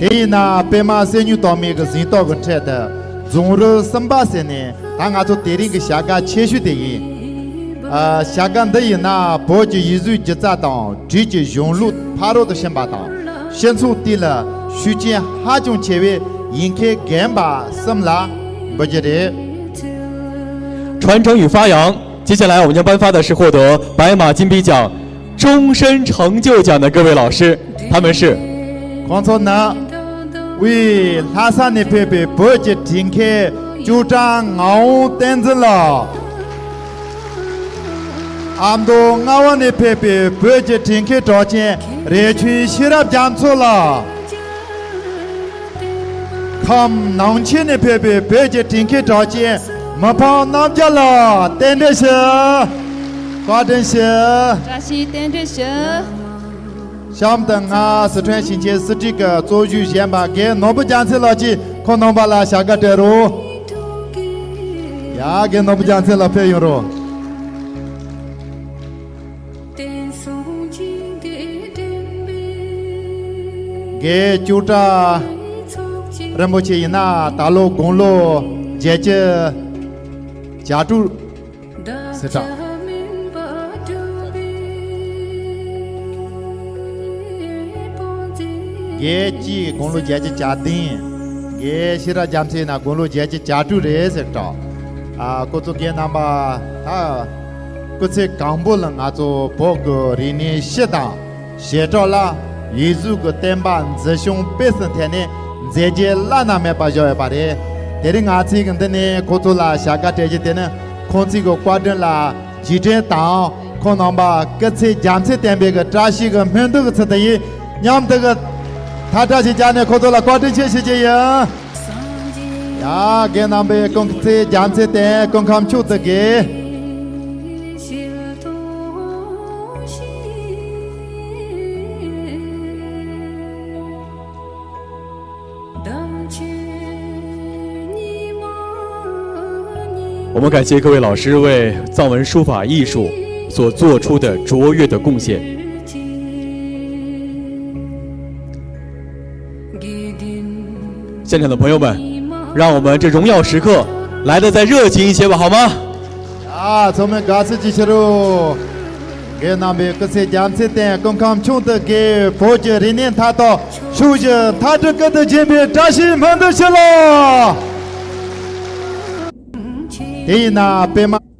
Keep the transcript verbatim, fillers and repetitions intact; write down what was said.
དེ་ཡིན་ན་པད་མ་གསེར་སྨྱུག་དྭངས་མའི་གི་གཟེངས་རྟགས་ཀྱི་འཕྲལ་དུ་རྫོང་རིམ་གསུམ་པ་ཟེར་ནས། ད་ང་ཚོ་དེ་རིང་གི་བྱ་དགའ་ཆེ་ཤོས་དེ་ཡིན། ཨ། བྱ་དགའ་འདི་ཡིན་ན་བོད་ཀྱི་ཡིག་གཟུགས་སྒྱུ་རྩལ་དང་བྲིས་ཀྱི་གཞུང་ལུགས་ཕ་རོལ་ཏུ་ཕྱིན་པ་དང་། སྤྱི་ཚོགས་དེ་ལ་ཤུགས་རྐྱེན་ཧ་ཅང་ཆེ་བའི་ཡིག་མཁན་རྒན་པ་གསུམ་ལ་འབུལ་རྒྱུ་རེད། 传承与发扬。接下来我们将颁发的是获得白马金笔奖、终身成就奖的各位老师，他们是 ཁོང་ཚོ་ནི། དབུས་ལྷ་ས་ནས་ཕེབས་པའི་བོད་ཀྱི་བྲིས་མཁན་ཅོག་གྲངས་ངག་དབང་བསྟན་འཛིན་ལགས། ཨ་མདོ་རྔ་བ་ནས་ཕེབས་པའི་བོད་ཀྱི་བྲིས་མཁན་གྲགས་ཅན་རས་ཆུང་ཤེས་རབ་རྒྱ་མཚོ་ལགས། ཁམས་ནང་ཆེན་ནས་ཕེབས་པའི་བོད་ཀྱི་བྲིས་མཁན་གྲགས་ཅན་མི་ཕམ་རྣམ་རྒྱལ་ལགས། རྟེན་འབྲེལ་ཞུ། བཀའ་དྲིན་ཞུ། བཀྲ་ཤིས་རྟེན་འབྲེལ་ཞུ། གཤམ་དུ་ང་སི་ཁྲོན་ཞིང་ཆེན་སྲིད་གྲོས་ཀྱི་གཙོ་བཞུགས་གཞོན་པ་རྒན་ནོར་བུ་རྒྱལ་མཚན་ལགས་ཀྱིས་ཁོང་རྣམ་པ་ལ་བྱ་དགའ་སྤྲད་རོགས། ཡ། རྒན་ནོར་བུ་རྒྱལ་མཚན་ལགས་ཕེབས་ཡོང་རོགས། རྒན་ཅོག་གྲངས་རིན་པོ་ཆེ་ཡིན་ན་ད་ལོ་དགུང་ལོ་བརྒྱད་ཅུ་གྱ་དྲུག་ཟེར་གྲངས། རྒན་གཅིག་དགུང་ལོ་བརྒྱད་ཅུ་གྱ་བདུན། རྒན་ཤེས་རབ་རྒྱ་མཚོ་ཡིན་ན་དགུང་ལོ་བརྒྱད་ཅུ་གྱ་དྲུག་རེད་ཟེར་གྲངས། ཨ། ཁོ་ཚོ་རྒན་རྣམ་པ། ད་སྐུ་ཚེ་གང་པོ་ལ་ང་ཚོ་བོད་ཀྱི་རིག་གནས་སྤྱི་དང་བྱེ་བྲག་ལ་ཡིག་གཟུགས་ཀྱི་བསྟན་པ་འཛིན་སྐྱོང་སྤེལ་གསུམ་ཐད་ནས་མཛད་རྗེས་བླ་ན་མེད་པ་བཞག་ཡོད་པ་རེད། དེ་རིང་ང་ཚོས་ཀྱི་འདི་ནས་ཁོ་ཚོ་ལ་བྱ་དགའ་སྤྲད་རྒྱུ་དེ་ནི་ཁོང་ཚོའི་གི་བཀའ་དྲིན་ལ་རྗེས་དྲན་དང་། ཁོང་རྣམ་པ་སྐུ་ཚེ་རྒྱ་མཚོ་བརྟན་པའི་གི་བཀྲ་ཤིས་ཀྱི་སྨོན་འདུན་གྱི་ཚུལ་དུ་ཡིན། མཉམ་དུ་གི་ཐལ་སྒྲ་ཞིག་བརྒྱབ་ནས་ཁོ་ཚོ་ལ་བཀའ་དྲིན་ཆེ་ཞུ་རྒྱུ་ཡིན། ཡ། རྒན་རྣམ་པའི་སྐུ་ཚེ་རྒྱ་མཚོ་བརྟན། སྐུ་ཁམས་མཆོག་ཏུ་རྒྱས།我们感谢各位老师为藏文书法艺术所做出的卓越的贡献。现场的朋友们，让我们这荣耀时刻来得再热情一些吧，好吗？ ཨ། ཚང་མས་དགའ་བསུ་ཅིག་བྱེད་རོགས། རྒན་རྣམ་པའི་སྐུ་ཚེ་རྒྱ་མཚོ་བརྟན། སྐུ་ཁམས་མཆོག་ཏུ་རྒྱས། བོད་ཀྱི་རིག་གནས་མཐའ་དག་ཕྱོགས་བཞི་མཐའ་གྲུ་ཀུན་ཏུ་རྒྱས་པའི་བཀྲ་ཤིས་སྨོན་འདུན་ཞུ་ལགས། དེ་ཡིན་ན་པད་མ་